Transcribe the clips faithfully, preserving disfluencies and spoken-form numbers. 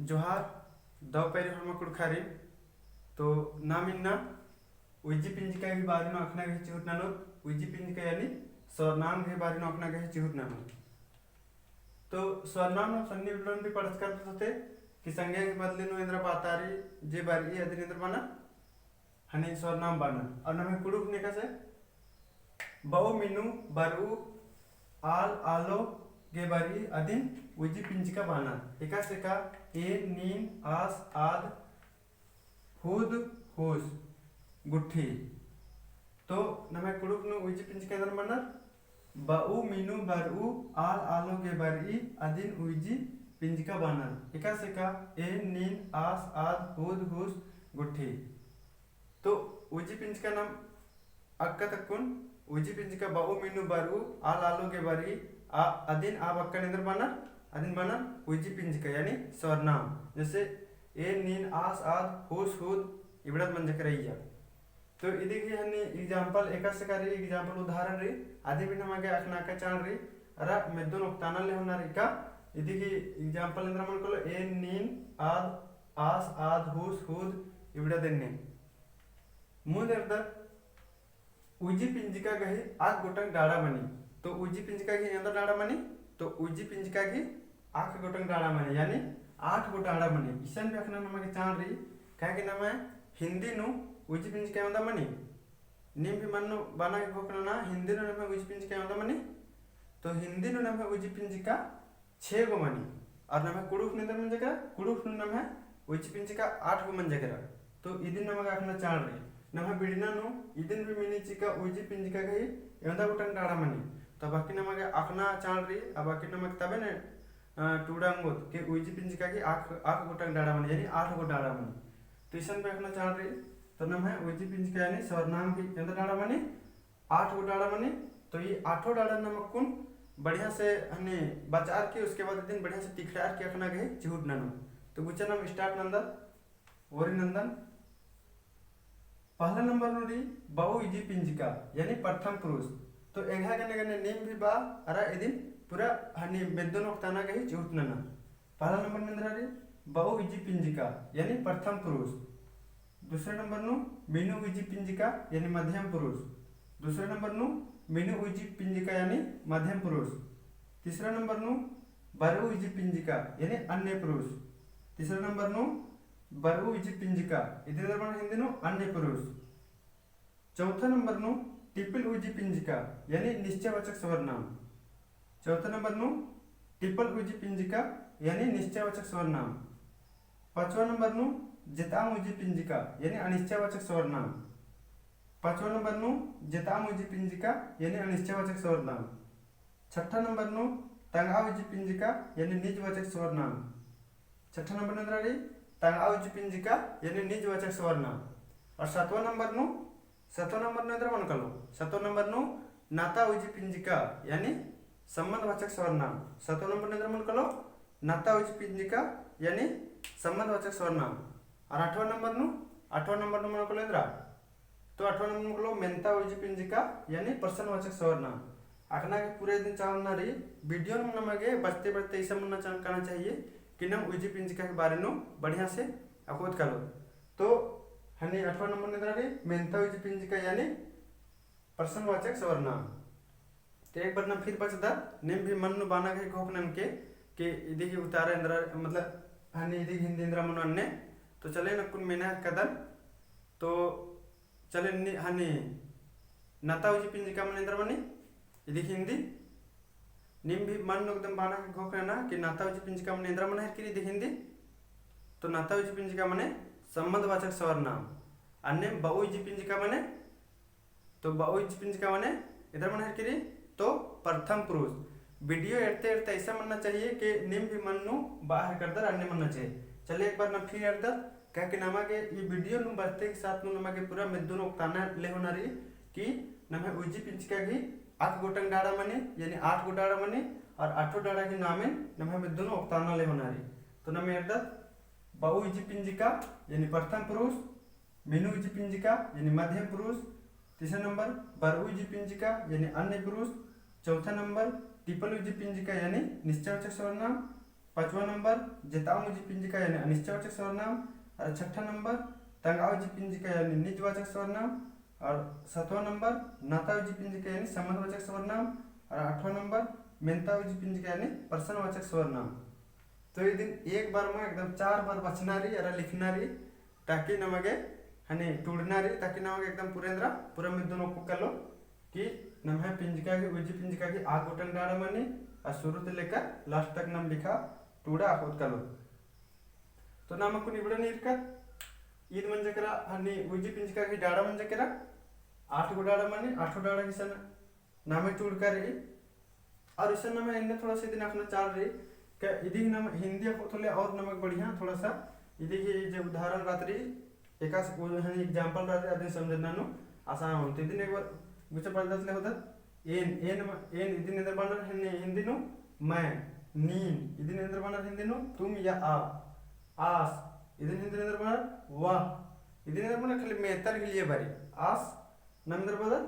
जोहार, दव पैरी होरमा कुँड़ुख़ारिन। तो नाम इन्ना उइजी पिंजका गही बारे नू अख़ना गही चिहुट ननोत, उइजी पिंजका यानी सर्वनाम गही बारे नू अख़ना गही चिहुट ननोत। तो सर्वनाम नू सन्नी बिल्लोन भी पढ़चका रअदत होते कि संज्ञा गही बदले नू एन्दरा बातारी जे बरई अदिन एन्दरा मना हनी सर्वनाम बानर। और नम्है कुँड़ुख़ नू एकासे बऊ, मिनू, बरऊ, आल, आलो गे बरई अदिन उइजी पिंजका बानर। एकासे का एन, नीन, आस, आद, हुद, हुस, गुट्ठी। तो नम्है कुँड़ुख़ नू उइजी पिंजका एन्दरा मना बऊ, मिनू, बरऊ, आल, आलो गे बरई अदिन उइजी पिंजका बानर। एकासे का एन, नीन, आस, आद, हुद, हुस, गुट्ठी। तो उइजी पिंजका नाम अक्का तक्कुन उइजी पिंजका बऊ, मिनू, बरऊ, आल, आलो गे बरई, आ, अदिन आ बक्कन एन्दरा बानर, अदिन बानर उइजी पिंजका यानी सर्वनाम। जैसे एन, नीन, आस, आद, हुस, हुद, इबड़ाद मंजका रई। तो इदी गही हनी example एकासे का रई, example उदाहरण रई, अदी भी नमा गे अख़ना का चाड़ रई, अरा मेद्दोन ओक्ताना ले होना रई का, इदी गही example एन्दरा मनो कालो, एन, नीन, आद, आस, आद, हुस, हुद, इबड़ाद एन्ने। मुन्द एरदत उइजी पिंजका गही आख गोटंग डाड़ा मनी। तो उइजी पिंजका गही एन्दरा डाड़ा मनी, तो उइजी पिंजका गही आख गोटंग डाड़ा मनी, यानी आठ गो डाड़ा मनी। इसन भी अख़ना नमा गे चाड़ रई, काहे कि नम्है हिंदी नू उइजी पिंजका एवंदा मनी। नीम भी मन्नु बाना गे घोखना ना, हिंदी नू नम्है उइजी पिंजका एवंदा मनी। तो हिंदी नू नम्है उइजी पिंजका छे गो मनी। और नम्है कुँड़ुख़ नू एन्दरा मंजका, कुँड़ुख़ नू नम्है उइजी पिंजका आठ गो मंजका रई। तो इदिन नमा गे अख़ना चाड़ रई। नम्है बिड़ना नू इदिन भी मिनी चिका उइजी पिंजका गही एवंदा गोटंग डाड़ा मनी। तो बाकी नमा गे अख़ना चाड़ रई, आ बाकी नमा गे तबे ने, अ, टूड़ा ओंगोत के उइजी पिंजका गही आख, आख गोटंग डाड़ा मनी, यानी आठ गो डाड़ा मनी। तो इसन भी अख़ना चाड़ रई। तो नम्है उइजी पिंजका यानी सर्वनाम गही एवंदा डाड़ा मनी, आठ गो डाड़ा मनी। तो ई आठो डाड़ा नम अक्कुन बढ़िया से हनी बचार के, उसके बाद इदिन बढ़िया से तिखड़ार के अख़ना गही चिहुट ननोत। तो गुचा नाम start नन्दत, ओरी नन्दन। पहला नंबर नू रई बऊ इजी पिंजका, यानी प्रथम पुरुष। तो एंग्है गने गने नीम भी बआ, अरा इदिन पूरा हनी मेद्दोन ओक्ताना गही चिहुट नना। पहला नंबर नू एन्दरा रई बऊ इजी पिंजका, यानी प्रथम पुरुष। दूसरे नंबर नू मिनु उइजी पिंजका यानी मध्यम पुरुष। दूसरे नंबर नू मिनु उइजी पिंजका यानी मध्यम पुरुष। तीसरा नंबर नू बरऊ उइजी पिंजका यानी अन्य पुरुष। तीसरा नंबर नू बरऊ उइजी पिंजका, इदिन एन्दरा मना हिंदी नू अन्य पुरुष। चौथा नंबर नू टिपिल उइजी पिंजका यानी निश्चयवाचक सर्वनाम। चौथा नंबर नू टिपल उइजी पिंजका यानी निश्चयवाचक सर्वनाम। पाँचवा नंबर नू जेताम उइजी पिंजका यानी अनिश्चयवाचक सर्वनाम। पाँचवा नंबर नू जेताम उइजी पिंजका यानी अनिश्चयवाचक सर्वनाम। छठा नंबर नू तंगआ उइजी पिंजका यानी निजवाचक सर्वनाम। छठा नंबर नू एन्दरा रई तंगआ उइजी पिंजका यानी निजवाचक सर्वनाम। और सातवाँ नंबर नू, सातवाँ नंबर नू एन्दरा मनो कालो, सातवाँ नंबर नू नाता उइजी पिंजका यानी संबंधवाचक सर्वनाम। सातवाँ नंबर नू एन्दरा मनो कालो, नाता उइजी पिंजका यानी संबंधवाचक सर्वनाम। और आठवाँ नंबर नू, आठवाँ नंबर नू मनो कालो एन्दरा, तो आठवाँ नंबर नू कालो मेन्ता उइजी पिंजका यानी प्रश्नवाचक सर्वनाम। अख़ना गे पूरा इदिन चाड़ नना रई, video नू नमा गे बढ़ते बढ़ते इसन मन्ना चाड़ काना चाहिए कि नम उइजी पिंजका गही बारे नू बढ़िया से अख़ोत कालोत। तो हनी आठवाँ नंबर नू एन्दरा रई मेन्ता उइजी पिंजका यानी प्रश्नवाचक सर्वनाम। तो एक बार नम फिर बचदत, नीम भी मन नू बाना गही घोख ननके कि इदी गही उतारा एन्दरा, मतलब हनी इदी गही हिंदी एन्दरा मनो अन्ने। तो चले अक्कुन मेना कदन। तो चले नी, हनी नाता उइजी पिंजका मने एन्दरा मनी, इदी गही हिंदी। नीम भी मन नू एकदम बाना गही घोख नना कि नाता उइजी पिंजका मने एन्दरा मना हेलरकी रई इदी गही हिंदी। तो नाता उइजी पिंजका मने संबंधवाचक सर्वनाम। अन्नेम बऊ उइजी पिंजका मने, तो बऊ उइजी पिंजका मने एन्दरा मना हेलरकी रई, तो प्रथम पुरुष। Video एरते एरते ऐसा मन्ना चाहिए कि नीम भी मन नू बआ हेलरकर दर अन्ने मन्ना चाहिए। चले एक बार नम फिर एरदत, काहे कि नमा गे ई video नू बढ़ते के साथ नू नमा गे पूरा मेद्दोन ओक्ताना ले होना रई कि नम्है उइजी पिंजका गही आख गोटंग डाड़ा मनी, यानी आठ गो डाड़ा मनी, और आठो डाड़ा गही नामेन नम्है मेद्दोन ओक्ताना ले होना रई। तो नम एरदत बऊ उइजी पिंजका यानी प्रथम पुरुष, मिनु उइजी पिंजका यानी मध्यम पुरुष, तीसरा नंबर बरऊ उइजी पिंजका यानी अन्य पुरुष, चौथा नंबर टिपल उइजी पिंजका यानी निश्चयवाचक सर्वनाम, पाँचवा नंबर जेताउम उइजी पिंजका यानी अनिश्चयवाचक सर्वनाम, और छठा नंबर तंगआ उइजी पिंजका यानी निजवाचक सर्वनाम, और सतवा नंबर नाता उइजी पिंजका यानी संबंधवाचक सर्वनाम, और आठवा नंबर मेन्ता उइजी पिंजका यानी प्रश्नवाचक सर्वनाम। तो इदिन एक बार मा एकदम चार बार बचना रई, अरा लिखना रई, ताकि नमा गे हनी टूड़ना रई, ताकि नमा गे एकदम पूरा एन्दरा पूरा मेद्दो नू ओक्कु कालो कि नम्है पिंजका गे, उइजी पिंजका गे आठ गोटंग डाड़ा मनी, और शुरू ते लेकर last तक नम लिखा टूड़ा अख़ोत कालो। तो नाम अक्कुन इबड़ा नी इरकत, ईद मंजा केरा हनी उइजी पिंजका गे डाड़ा मंजा केरा, आठ गो डाड़ा मनी, आठो डाड़ा गे इसन नामे टूड़का रई। और इसन नामे एन्ने थोड़ा सा इदिन अख़ना चाड़ रई, का इदी नाम हिंदी अख़ोत होले और नमक बढ़िया थोड़ा सा, इदी ही जे उदाहरण रअत रई, एकासे उ-, हनी example रअत रई, अदिन समझना नू आसान होन। तो इदिन एक बार गुचा पढ़दत ले होदत, एन, एन म-, एन इदिन एन्दर बअनर हनी हिंदी नू, मैं, नीन, इदिन एन्दर बअनर हिंदी नू, तुम या आप, आस, इदिन हिंदी नू एन्दर बअनर, वाह, इदिन एन्दर बअनर खाली मेतर गे लिए बारी, आस, नाम एन्दर बअदत,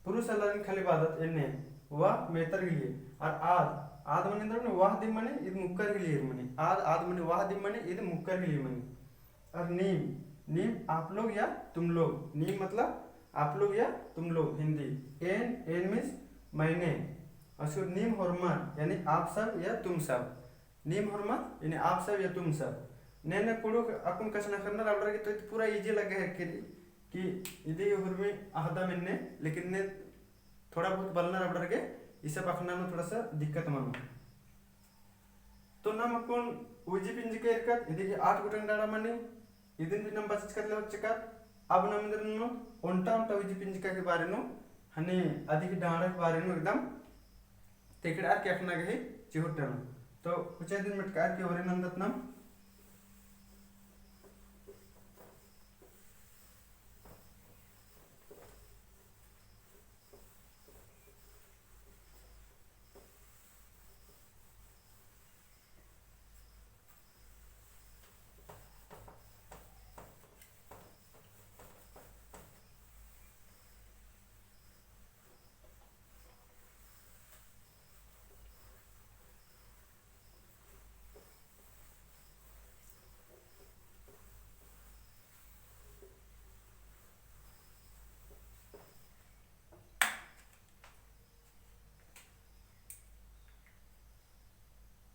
पुरुष आलारिन खाली बअदत एन्ने, वाह मेतर गे लिए। और आद, आद मने एन्दर मने वाह दिम मने ईद मुक्कर गे लिए मने। आद, आद मने वाह दिम मने ईद मुक्कर गे लिए मने। और नीम, नीम आप लोग या तुम लोग। नीम मतलब आप लोग या तुम लोग, हिंदी। एन, एन means मैंने। और उसके बाद नीम होरमर, यानी आप सब या तुम सब। नीम होरमर, यानी आप सब या तुम सब। ने, ने कुँड़ुख़ अक्कुन कछनखरनर अबड़र गे तो पूरा easy लग्गा हेलरकी रई कि इदी हुरमी अख़दम एन्ने, लेकिन ने थोड़ा बहुत बलनर अबड़र गे, ई सब अख़ना नू थोड़ा सा दिक्कत मनो। तो नाम अक्कुन उइजी पिंजका इरकत, इदी गे आठ गोटंग डाड़ा मनी, इदिन भी नाम बचचकत ले होचकत। अब नाम एन्दर नू ओन्टा ओन्टा उइजी पिंजका के बारे नू, हनी अदी गे डाड़ा के बारे नू एकदम तिकड़ारकी अख़ना गे ही चिहुट ननोन। तो कुछ दिन मेटकारकी ओरे नन्दत नाम।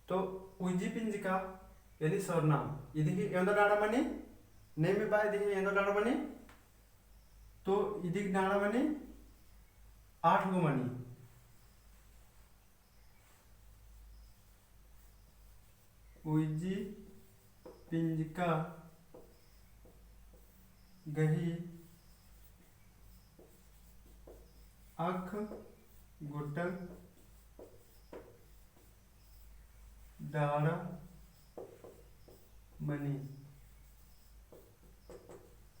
तो उइजी पिंजका यानी सर्वनाम। इदी गे एवंदा डाड़ा मनी, नेम बा इदी गे एवंदा डाड़ा मनी। तो इदी गे डाड़ा मनी आठ गो मनी। उइजी पिंजका गही अख गोटंग डाड़ा मनी।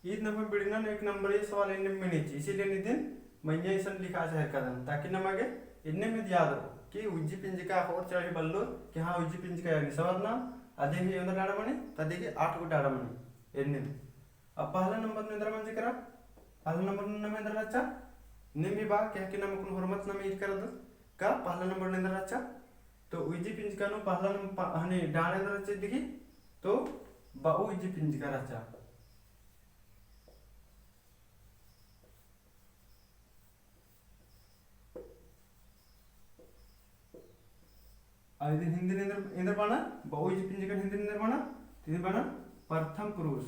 ईद नम्है बिड़नन एक नंबर ये सवाल एन्ने में नीची, इसीलिए इदिन मइय्याँ इसन लिखा चाहेर कदन, ताकि नमा गे एन्ने में याद रओ कि उइजी पिंजका अख़ोर चढ़ी बल्लोर कि हाँ, उइजी पिंजका यानी सर्वनाम, अदी गे एवंदा डाड़ा मनी, तो अदी गे आठ गो डाड़ा मनी एन्ने में। अब पहला नंबर नू एन्दरा मंजा केरा, पहला नंबर नू नाम एन्दरा रहचा, नेम भी बा, क्या कि नाम अक्कुन होरमत नाम ईर करदत, का पहला नंबर नू एन्दरा रहचा, तो उइजी पिंजका नू पहला नंबर प-, हनी डाड़ा एन्दरा रहचा इदी गे, तो बऊ उइजी पिंजका रहचा। आ इदिन हिंदी नू एन्दर, एन्दर बअनर, बऊ उइजी पिंजकन हिंदी नू एन्दर बअनर, तो इदिन बअनर प्रथम पुरुष।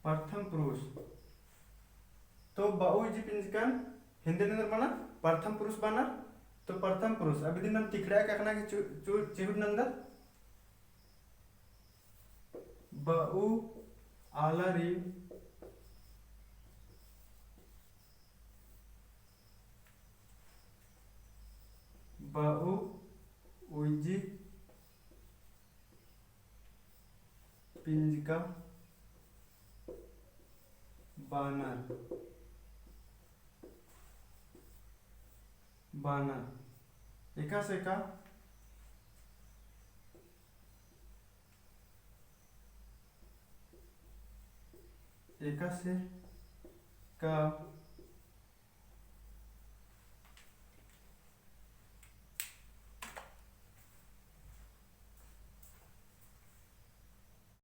प्रथम पुरुष। तो बऊ उइजी पिंजकन हिंदी नू एन्दर बअनर, प्रथम पुरुष बअनर। तो प्रथम पुरुष। अब इदिन नाम तिकड़ारकी अख़ना गे चु-, चु-, चिहुट नन्दत। बऊ आलारिन, बऊ उइजी पिंजका बअनर, बअनर। एकासे का एकासे का